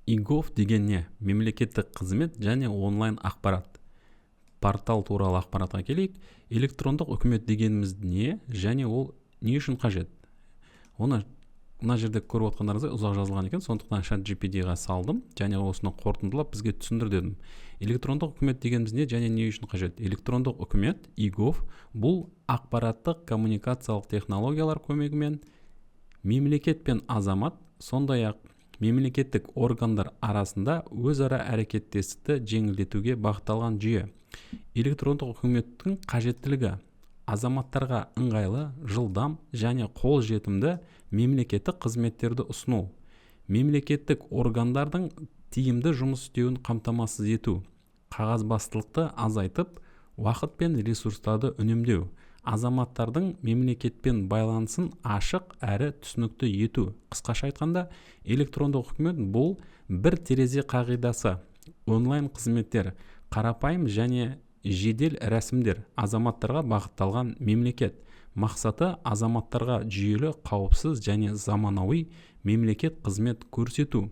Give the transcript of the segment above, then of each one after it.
eGov деген не? Мемлекеттік қызмет және онлайн ақпарат портал туралы ақпаратқа келейік. Электрондық үкімет дегеніміз не және ол не үшін қажет? Оны мына жерде көріп отқандарыңыздай, ұзақ жазылған екен, сондықтан чат GPT-ға салдым және осыны қорытындылап, бізге түсіндір дедім. Электрондық үкімет дегеніміз не және не үшін қажет? Электрондық үкімет, eGov, бұл ақпараттық коммуникациялық технологиялар көмегімен мемлекет пен азамат, сондай ақ мемлекеттік органдар арасында өзара әрекеттестікті жеңілдетуге бағытталған жүйе. Электрондық үкіметтің қажеттілігі: азаматтарға ыңғайлы, жылдам және қолжетімді мемлекеттік қызметтерді ұсыну, мемлекеттік органдардың тиімді жұмыс істеуін қамтамасыз ету, қағазбастылықты азайтып, уақыт пен ресурстарды үнемдеу, азаматтардың мемлекетпен байланысын ашық әрі түсінікті ету. Қысқаша айтқанда, электрондық үкімет бұл бір терезе қағидасы, онлайн қызметтер, қарапайым және жедел рәсімдер, азаматтарға бағытталған мемлекет. Мақсаты: азаматтарға жүйелі, қауіпсіз және заманауи мемлекет қызмет көрсету.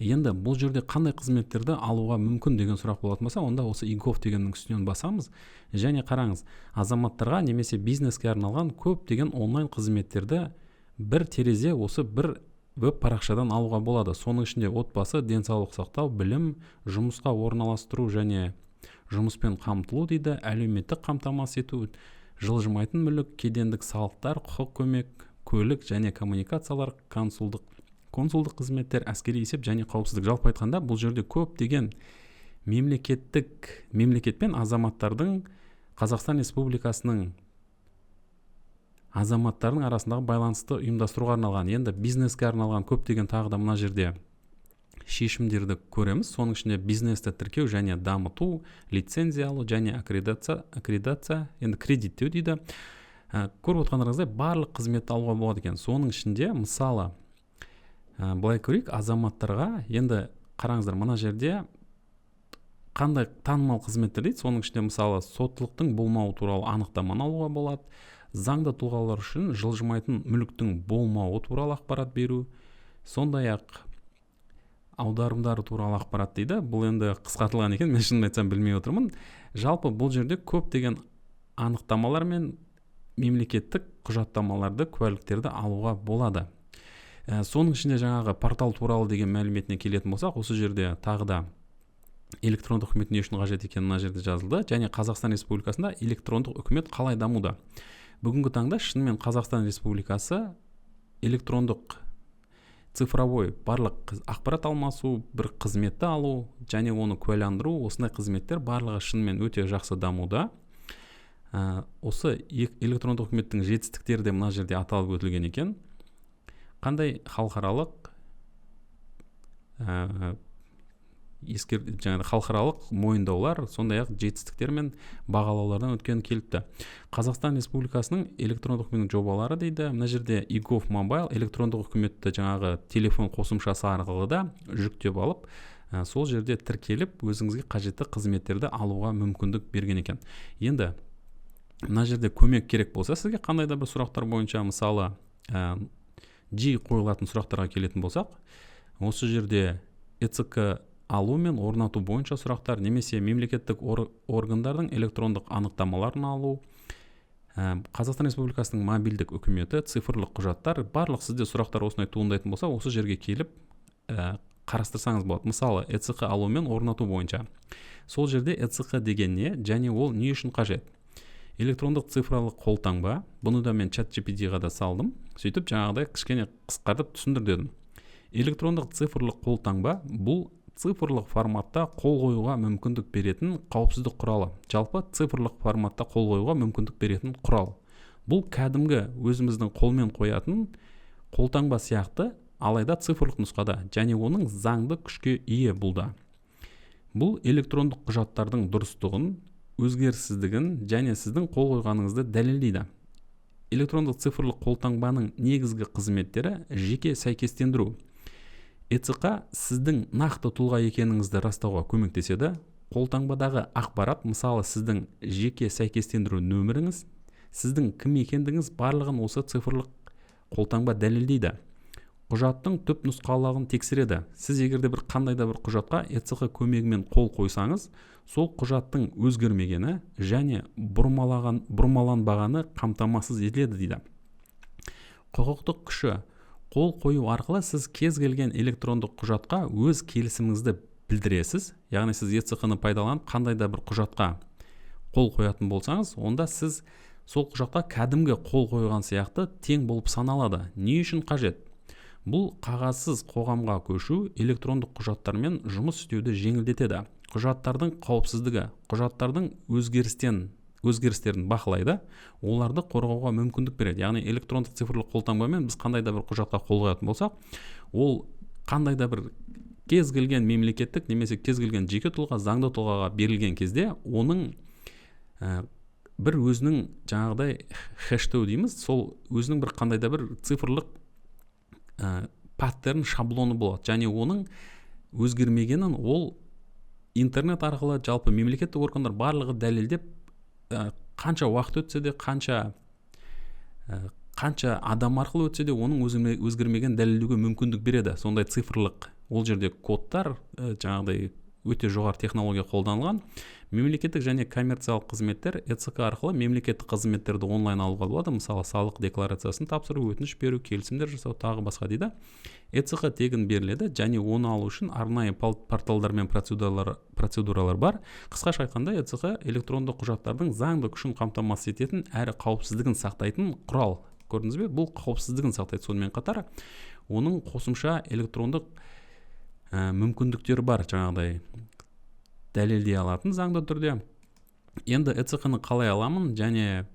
Енді бұл жерде қандай қызметтерді алуға мүмкін деген сұрақ болатын болса, онда осы eGov дегеннің үстінен басамыз. Және қараңыз, азаматтарға немесе бизнеске арналған көптеген онлайн қызметтерді бір терезе, осы бір веб парақшадан алуға болады. Соның ішінде отбасы, денсаулық сақтау, білім, жұмысқа орналастыру және жұмыспен қамтылу дейді, әлеуметтік қамтамасыз ету, жылжымайтын мүлік, кедендік салықтар, құқық көмек, көлік және коммуникациялар, консулдық қызметтер, әскери есеп және қауіпсіздік. Жалпы айтқанда, бұл жерде көптеген мемлекет пен азаматтардың, Қазақстан Республикасының азаматтарының арасындағы байланысты ұйымдастыруға арналған. Енді бизнеске арналған көптеген тағы да мына жерде шешімдерді көреміз. Соның ішінде бизнесті тіркеу және дамыту, лицензия алу және аккредитация, енді кредиттеу дейді. Көріп отырғандарыңыздай, барлық қызметті алуға болады екен. Соның ішінде, мысалы, былай көрейік, азаматтарға енді қараңыздар, мына жерде қандай танымал қызметтер дейді. Соның ішінде, мысалы, соттылықтың болмауы туралы анықтаманы алуға болады, заңды тұлғалар үшін жылжымайтын мүліктің болмауы туралы ақпарат беру, сондай ақ аударымдары туралы ақпарат дейді. Бұл енді қысқартылған екен, мен шынымды айтсам, білмей отырмын. Жалпы, бұл жерде көптеген анықтамалар мен мемлекеттік құжаттамаларды, куәліктерді алуға болады. Соның ішінде жаңағы портал туралы деген мәліметіне келетін болсақ, осы жерде тағы да электрондық үкімет не үшін қажет екені мына жерде жазылды. Және Қазақстан Республикасында электрондық үкімет қалай дамуда? Бүгінгі таңда шынымен Қазақстан Республикасы электрондық, цифровой барлық ақпарат алмасу, бір қызметті алу және оны куәландыру, осындай қызметтер барлығы шынымен өте жақсы дамуда. Осы электрондық үкіметтің жетістіктері де мына жерде аталып өтілген екен. Қандай халықаралық жаңағы халықаралық мойындаулар, сондай ақ жетістіктер мен бағалаулардан өткен келіпті. Қазақстан Республикасының электрондық үкіметтің жобалары дейді. Мына жерде eGov Mobile, электрондық үкіметті жаңағы телефон қосымшасы арқылы да жүктеп алып, сол жерде тіркеліп, өзіңізге қажетті қызметтерді алуға мүмкіндік берген екен. Енді мына жерде көмек керек болса сізге қандай да бір сұрақтар бойынша, мысалы, жиі қойылатын сұрақтарға келетін болсақ, осы жерде ЭЦК алу мен орнату бойынша сұрақтар немесе мемлекеттік органдардың электрондық анықтамаларын алу, Қазақстан Республикасының мобильдік үкіметі, цифрлық құжаттар, барлық сізде сұрақтар осындай туындайтын болса, осы жерге келіп, қарастырсаңыз болады. Мысалы, ЭЦҚ алу мен орнату бойынша сол жерде ЭЦҚ деген не және ол не үшін қажет, электрондық цифрлық қолтаңба. Бұны да мен чат GPT-ға да салдым. Сөйтіп, жаңағыдай кішкене қысқартып түсіндір дедім. Электрондық цифрлық қолтаңба – бұл цифрлық форматта қол қоюға мүмкіндік беретін қауіпсіздік құралы. Жалпы, цифрлық форматта қол қоюға мүмкіндік беретін құрал. Бұл кәдімгі өзіміздің қолмен қоятын қолтаңба сияқты, алайда цифрлық нұсқада және оның заңды күшке ие. Бұл да, бұл электрондық құжаттардың дұрыстығын, өзгеріссіздігін және сіздің қол қойғаныңызды дәлелдейді. Электрондық цифрлық қолтаңбаның негізгі қызметтері: жеке сәйкестендіру. ЭЦҚ сіздің нақты тұлға екеніңізді растауға көмектеседі. Қолтаңбадағы ақпарат, мысалы, сіздің жеке сәйкестендіру нөміріңіз, сіздің кім екендігіңіз, барлығын осы цифрлық қолтаңба дәлелдейді. Құжаттың түп нұсқалығын тексереді. Сіз егер де бір қандай да бір құжатқа ЭЦҚ көмегімен қол қойсаңыз, сол құжаттың өзгермегені және бұрмаланбағаны қамтамасыз етіледі дейді. Құқықтық күші. Қол қою арқылы сіз кез келген электрондық құжатқа өз келісіміңізді білдіресіз. Яғни сіз ЭЦҚ-ны пайдаланып қандай да бір құжатқа қол қоятын болсаңыз, онда сіз сол құжатқа кәдімгі қол қойған сияқты тең болып саналады. Не үшін қажет? Бұл қағазсыз қоғамға көшу, электрондық құжаттармен жұмыс істеуді жеңілдетеді. Құжаттардың қауіпсіздігі. Құжаттардың өзгерістерін бақылайды, оларды қорғауға мүмкіндік береді. Яғни электрондық цифрлық қолтаңбамен біз қандай да бір құжатқа қол қоятын болсақ, ол қандай да бір кез келген мемлекеттік немесе кез келген жеке тұлға, заңды тұлғаға берілген кезде оның бір өзінің жаңағыдай хэштег дейміз, сол өзінің бір қандай да бір цифрлық паттерн, шаблоны болады және оның өзгермегенін ол интернет арқылы жалпы мемлекеттік органдар барлығы дәлелдеп, қанша уақыт өтсе де, қанша адам арқылы өтсе де, оның өзгермегенін дәлелдеуге мүмкіндік береді. Сондай цифрлық ол жерде кодтар, жаңағыдай өте жоғары технология қолданылған. Мемлекеттік және коммерциялық қызметтер. ЭЦК арқылы мемлекеттік қызметтерді онлайн алуға болады. Мысалы, салық декларациясын тапсыру, өтініш беру, келісімдер жасау, тағы басқа дейді. ЭЦК тегін беріледі және оны алу үшін арнайы порталдар мен процедуралар бар. Қысқаша айтқанда, ЭЦК электронды құжаттардың заңды күшін қамтамасыз ететін әрі қауіпсіздігін сақтайтын құрал. Көрдіңіз бе, бұл қауіпсіздігін сақтайды. Сонымен қатар оның қосымша электрондық мүмкіндіктері бар, жаңағыдай дәлелдей алатын заңды түрде. Енді ЭЦҚ-ны қалай аламын және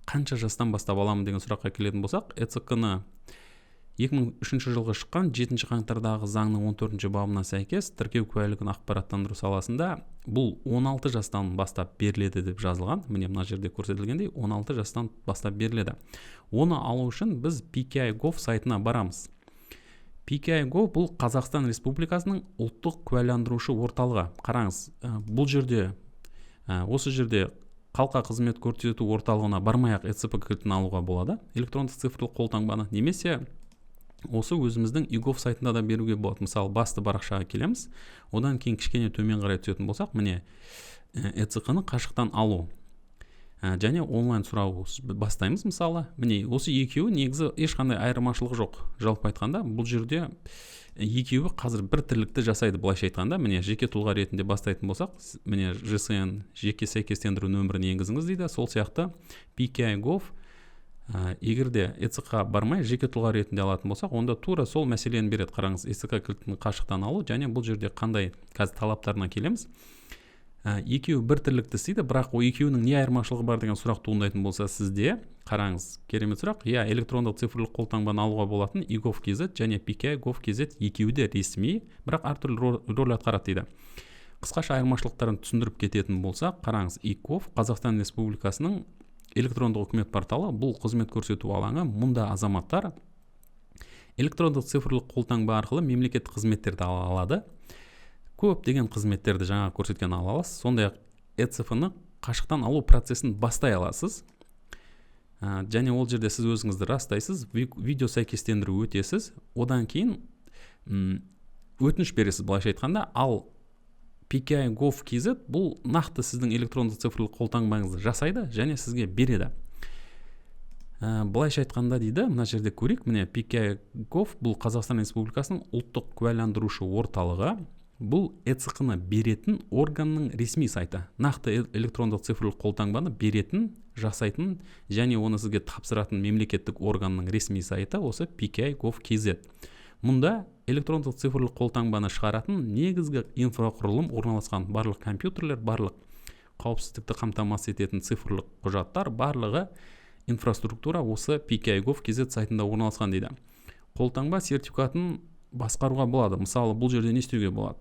қанша жастан бастап аламын деген сұраққа келетін болсақ, ЭЦҚ-ны 2003 жылғы шыққан 7 қаңтардағы заңның 14 бабына сәйкес тіркеу куәлігін ақпараттандыру саласында бұл 16 жастан бастап беріледі деп жазылған. Міне, мына жерде көрсетілгендей, 16 жастан бастап беріледі. Оны алу үшін біз PKI.gov сайтына барамыз. PKI.gov бұл Қазақстан Республикасының ұлттық куәландырушы орталығы. Қараңыз, бұл жерде, осы жерде халыққа қызмет көрсету орталығына бармай ақ ЭЦП кілтін алуға болады, электрондық цифрлық қолтаңбаны, немесе осы өзіміздің eGov сайтында да беруге болады. Мысалы, басты парақшаға келеміз, одан кейін кішкене төмен қарай түсетін болсақ, міне, ЭЦҚ-ны қашықтан алу және онлайн сұрау бастаймыз. Мысалы, міне, осы екеуі негізі ешқандай айырмашылығы жоқ. Жалпы айтқанда, бұл жерде екеуі қазір бір тірлікті жасайды. Былайша айтқанда, міне, жеке тұлға ретінде бастайтын болсақ, міне, ЖСН, жеке сәйкестендіру нөмірін енгізіңіз дейді. Сол сияқты PKI.gov, егер де ЭЦҚ бармай жеке тұлға ретінде алатын болсақ, онда тура сол мәселені береді. Қараңыз, ЭЦҚ кілтін қашықтан алу және бұл жерде қандай қазір талаптарына келеміз. Екеуі бір тірлікті істейді, бірақ ол екеуінің не айырмашылығы бар деген сұрақ туындайтын болса сізде, қараңыз, керемет сұрақ. Иә, электрондық цифрлық қолтаңбаны алуға болатын eGov kz және PKI.gov kz екеуі де ресми, бірақ әртүрлі роль атқарады дейді. Қысқаша айырмашылықтарын түсіндіріп кететін болсақ, қараңыз, eGov Қазақстан Республикасының электрондық үкімет порталы, бұл қызмет көрсету алаңы. Мұнда азаматтар электрондық цифрлық қолтаңба арқылы мемлекеттік қызметтерді ала алады. Көптеген қызметтерді жаңа көрсеткен ала аласыз. Сондай ақ ЭЦФ-ны қашықтан алу процесін бастай аласыз. Және ол жерде сіз өзіңізді растайсыз, видео сәйкестендіру өтесіз, одан кейін өтініш бересіз, былайша айтқанда. Ал PKI.gov kz бұл нақты сіздің электронды цифрлық қолтаңбаңызды жасайды және сізге береді. Былайша айтқанда дейді, мына жерде көрейік, міне, PKI.gov бұл Қазақстан Республикасының ұлттық куәландырушы орталығы. Бұл ЭЦҚ-ны беретін органның ресми сайты. Нақты электрондық цифрлық қолтаңбаны беретін, жасайтын және оны сізге тапсыратын мемлекеттік органның ресми сайты осы PKI.gov kz. Мұнда электрондық цифрлық қолтаңбаны шығаратын негізгі инфрақұрылым орналасқан. Барлық компьютерлер, барлық қауіпсіздікті қамтамасыз ететін цифрлық құжаттар, барлығы инфраструктура осы PKI.gov kz сайтында орналасқан дейді. Қолтаңба сертификатын басқаруға болады. Мысалы, бұл жерде не істеуге болады?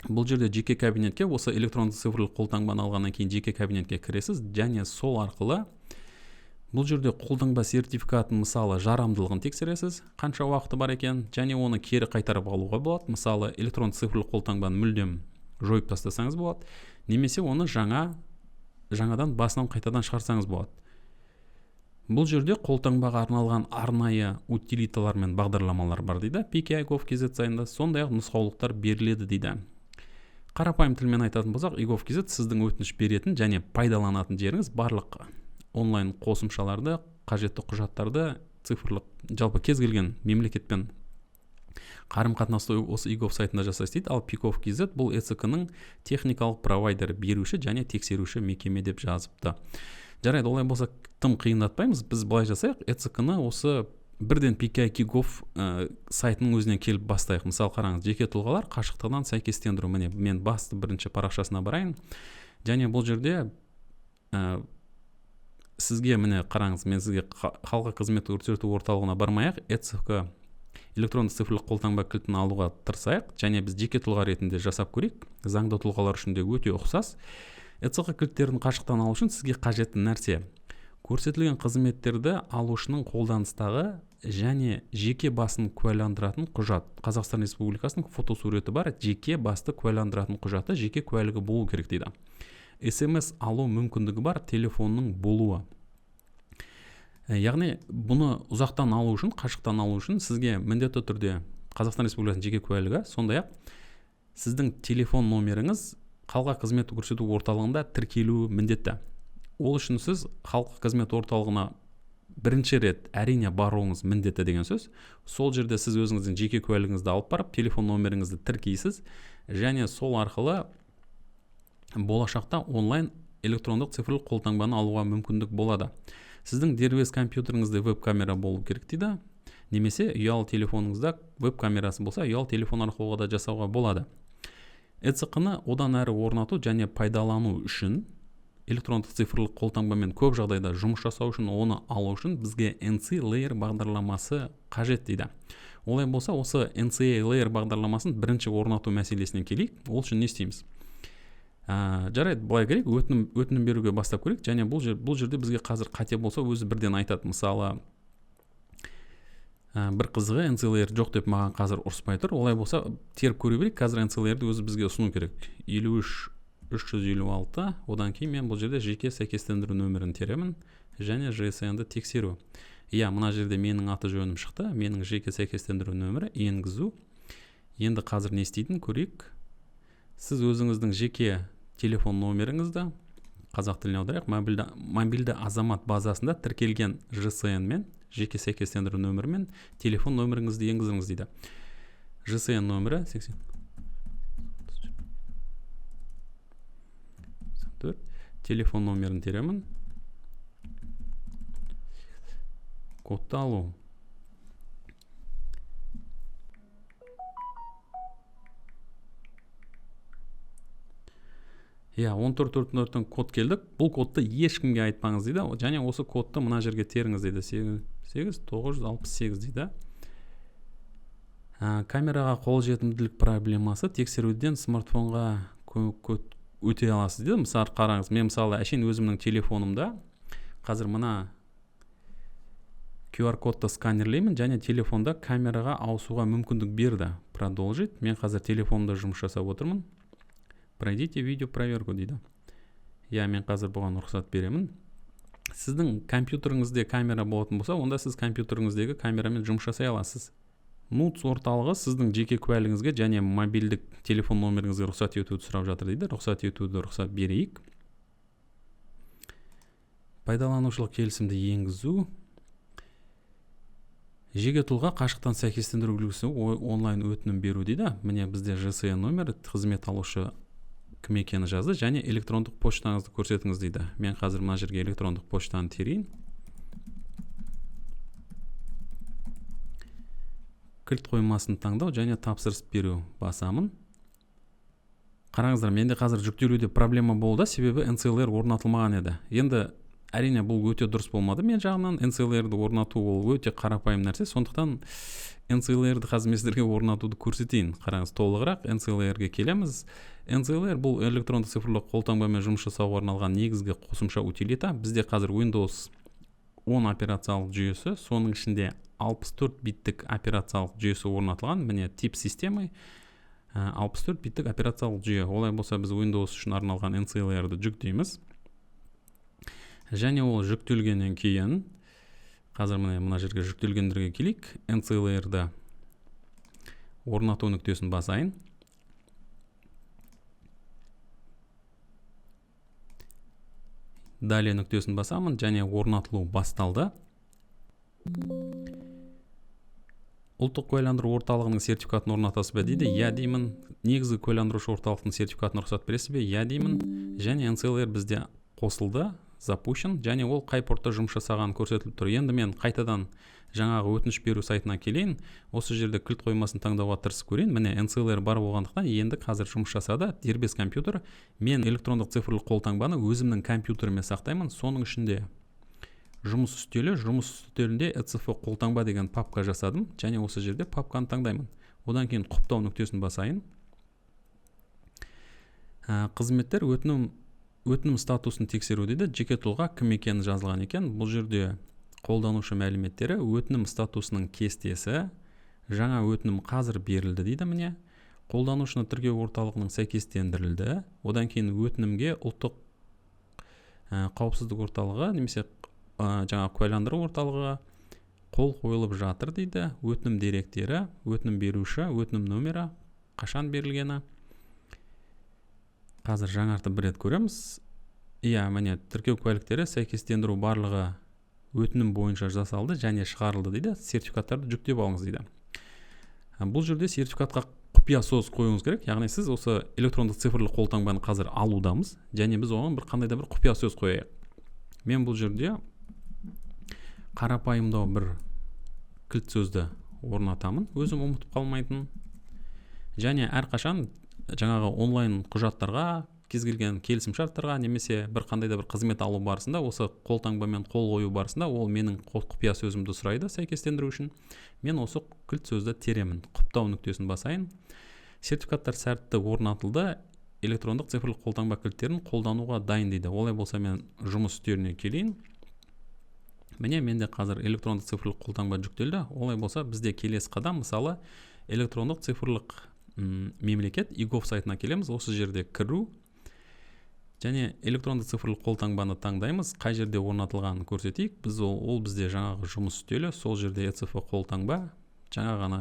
Бұл жерде жеке кабинетке, осы электронды цифрлық қолтаңбаны алғаннан кейін жеке кабинетке кіресіз және сол арқылы бұл жерде қолтаңба сертификатын, мысалы, жарамдылығын тексересіз, қанша уақыты бар екен, және оны кері қайтарып алуға болады. Мысалы, электронды цифрлық қолтаңбаны мүлдем жойып тастасаңыз болады немесе оны жаңадан басынан қайтадан шығарсаңыз болады. Бұл жерде қолтаңбаға арналған арнайы утилиталар мен бағдарламалар бар дейді. PKI.gov.kz сайтында сондай-ақ нұсқаулықтар беріледі дейді. Қарапайым тілмен айтатын болсақ, eGov.kz сіздің өтініш беретін және пайдаланатын жеріңіз, барлық онлайн қосымшаларды, қажетті құжаттарды, цифрлық, жалпы кез келген мемлекетпен қарым-қатынасты осы eGov сайтында жасайсыз дейді. Ал PKI.gov.kz бұл ЭЦК-ның техникалық провайдері, беруші және тексеруші мекеме деп жазыпты. Жарайды, олай болса тым қиындатпаймыз, біз былай жасайық, ЭЦК-ны осы бірден PKI.gov сайтының өзінен келіп бастайық. Мысалы қараңыз, жеке тұлғалар қашықтықтан сәйкестендіру. Міне, мен басты бірінші парақшасына барайын. Және бұл жерде сізге, міне қараңыз, мен сізге халыққа қызмет көрсету орталығына бармай-ақ ЭЦК электронды цифрлық қолтаңба кілтін алуға тырысайық. Және біз жеке тұлға ретінде жасап көрейік. Заңды тұлғалар үшін де өте ұқсас. ЭЦК кілттерін қашықтан алу үшін сізге қажетті нәрсе: көрсетілген қызметтерді алушының қолданыстағы және жеке басын куәландыратын құжат. Қазақстан Республикасының фотосуреті бар жеке басты куәландыратын құжаты, жеке куәлігі болу керек дейді. СМС алу мүмкіндігі бар телефонның болуы. Яғни бұны ұзақтан алу үшін, қашықтан алу үшін сізге міндетті түрде Қазақстан Республикасының жеке куәлігі, сондай-ақ сіздің телефон номеріңіз халыққа қызмет көрсету орталығында тіркелуі міндетті. Ол үшін сіз халыққа қызмет орталығына бірінші рет әрине баруыңыз міндетті деген сөз. Сол жерде сіз өзіңіздің жеке куәлігіңізді алып барып, телефон номеріңізді тіркейсіз және сол арқылы болашақта онлайн электрондық цифрлық қолтаңбаны алуға мүмкіндік болады. Сіздің дербес компьютеріңізде веб-камера болу керек дейді. Немесе ұялы телефоныңызда веб-камерасы болса, ұялы телефон арқылы да жасауға болады. ЭЦК-ны одан әрі орнату және пайдалану үшін, электрондық цифрлық қолтаңбамен көп жағдайда жұмыс жасау үшін, оны алу үшін бізге NCALayer бағдарламасы қажет дейді. Олай болса, осы NCALayer бағдарламасын бірінші орнату мәселесіне келейік. Ол үшін не істейміз? Жарайды, былай керек, өтінім беруге бастап көрейік. Және бұл жерде бізге қазір қате болса өзі бірден айтады. Мысалы, бір қызығы NCALayer жоқ деп маған қазір ұрыспай тұр. Олай болса, теріп көре берейік. Қазір NCALayer-ді өзі бізге ұсыну керек. 53 356. Одан кейін мен бұл жерде жеке сәйкестендіру нөмірін теремін және ЖСН-ді тексеру. Иә, мына жерде менің аты жөнім шықты, менің жеке сәйкестендіру нөмірі, енгізу. Енді қазір не істейтін көрейік. Сіз өзіңіздің жеке телефон номеріңізді қазақ тіліне аударайық, мобильді азамат базасында тіркелген ЖСН мен жеке сәйкестендіру нөмірімен телефон нөміріңізді енгізіңіз дейді. ЖСН нөмірі 84, телефон номерін теремін. Кодты алу. Иә, 1444-тен код келдік. Бұл кодты ешкімге айтпаңыз дейді. Және осы кодты мына жерге теріңіз дейді. 8 968 дейді. Камераға қолжетімділік проблемасы тексеруден смартфонға өте аласыз дейді. Мысалы қараңыз, мен мысалы әшейін өзімнің телефонымда қазір мына QR кодты сканерлеймін және телефонда камераға ауысуға мүмкіндік берді. Продолжить. Мен қазір телефонымда жұмыс жасап отырмын. Пройдите видео проверку дейді. Иә, мен қазір бұған рұқсат беремін. Сіздің компьютеріңізде камера болатын болса, онда сіз компьютеріңіздегі камерамен жұмыс жасай аласыз. НУЦ орталығы сіздің жеке куәлігіңізге және мобильдік телефон номеріңізге рұқсат етуді сұрап жатыр дейді. Рұқсат етуді рұқсат берейік. Пайдаланушылық келісімді енгізу. Жеке тұлға қашықтан сәйкестендіру үлгісі онлайн өтінім беру дейді. Міне бізде ЖСН номері, қызмет алушы кім екені жазды және электрондық поштаңызды көрсетіңіз дейді. Мен қазір мына жерге электрондық поштаны терейін. Кілт қоймасын таңдау және тапсырыс беру басамын. Қараңыздар, менде қазір жүктелуде проблема болды, себебі NCALayer орнатылмаған еді. Енді әрине бұл өте дұрыс болмады мен жағынан. NCALayer-ді орнату ол өте қарапайым нәрсе, сондықтан NCALayer-ді қазір мен сіздерге орнатуды көрсетейін. Қараңыз, толығырақ NCALayer-ге келеміз. NCALayer бұл электронды цифрлық қолтаңбамен жұмыс жасауға арналған негізгі қосымша утилита. Бізде қазір Windows 10 операциялық жүйесі, соның ішінде 64 биттік операциялық жүйесі орнатылған. Міне тип системы 64 биттік операциялық жүйе. Олай болса біз Windows үшін арналған NCALayer-ді жүктейміз. Және ол жүктелгеннен кейін Қазір міне мына жерге жүктелгендерге келейік. NCALayer-ді орнату нүктесін басайын. Далее нүктесін басамын және орнатылу басталды. Ұлттық куәландыру орталығының сертификатын орнатасыз ба дейді. Иә деймін. Негізгі куәландырушы орталықтың сертификатын рұқсат бересіз бе? Иә деймін. Және NCALayer бізде қосылды, запущен, және ол қай портта жұмыс жасағаны көрсетіліп тұр. Енді мен қайтадан жаңағы өтініш беру сайтына келейін. Осы жерде кілт қоймасын таңдауға тырысып көрейін. Міне, NCALayer бар болғандықтан енді қазір жұмыс жасады. Дербес компьютер. Мен электрондық цифрлық қолтаңбаны өзімнің компьютеріме сақтаймын. Соның ішінде жұмыс үстелі, жұмыс үстелінде ECF қолтаңба деген папка жасадым және осы жерде папканы таңдаймын. Одан кейін құптау нүктесін басайын. Қызметтер өтінім статусын тексеру дейді. Жеке тұлға кім екені жазылған екен. Бұл жерде қолданушы мәліметтері, өтінім статусының кестесі, жаңа өтінім қазір берілді дейді. Міне, қолданушыны тіркеу орталығының сәйкестендірілді. Одан кейін өтінімге ұлттық қауіпсіздік орталығы немесе жаңа куәландыру орталығы қол қойылып жатыр дейді. Өтінім деректері, өтінім беруші, өтінім нөмірі, қашан берілгені. Қазір жаңартып бір рет көреміз. Иә, міне, тіркеу куәліктері, сәйкестендіру барлығы өтінім бойынша жасалды және шығарылды дейді. Сертификаттарды жүктеп алыңыз дейді. Бұл жерде сертификатқа құпия сөз қоюыңыз керек. Яғни сіз осы электрондық цифрлық қолтаңбаны қазір алудамыз және біз оған бір қандай да бір құпия сөз қояйық. Мен бұл жерде қарапайымдау бір кілт сөзді орнатамын, өзім ұмытып қалмайтын. Және әрқашан жаңағы онлайн құжаттарға, кез келген келісімшарттарға немесе бір қандай да бір қызмет алу барысында осы қолтаңбамен қол қою барысында ол менің құпия сөзімді сұрайды сәйкестендіру үшін. Мен осы кілт сөзді теремін. Құптау нүктесін басайын. Сертификаттар сәтті орнатылды. Электрондық цифрлық қолтаңба кілттерін қолдануға дайын дейді. Олай болса мен жұмыс үстеліне келейін. Міне, менде қазір электрондық цифрлық қолтаңба жүктелді. Олай болса бізде келесі қадам, мысалы, электрондық цифрлық мемлекет eGov сайтына келеміз. Осы жерде кіру және электронды цифрлық қолтаңбаны таңдаймыз. Қай жерде орнатылғанын көрсетейік. Біз ол бізде жаңағы жұмыс үстелі, сол жерде ECF қолтаңба, жаңа ғана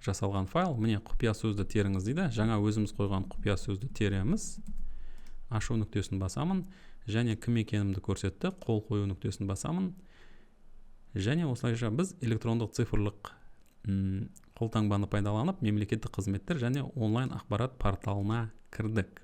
жасалған файл. Міне, құпия сөзді теріңіз дейді. Жаңа өзіміз қойған құпия сөзді тереміз. Ашу нүктесін басамын және кім екенімді көрсетті. Қол қою нүктесін басамын. Және осылайша біз электрондық цифрлық қолтаңбаны пайдаланып мемлекеттік қызметтер және онлайн ақпарат порталына кірдік.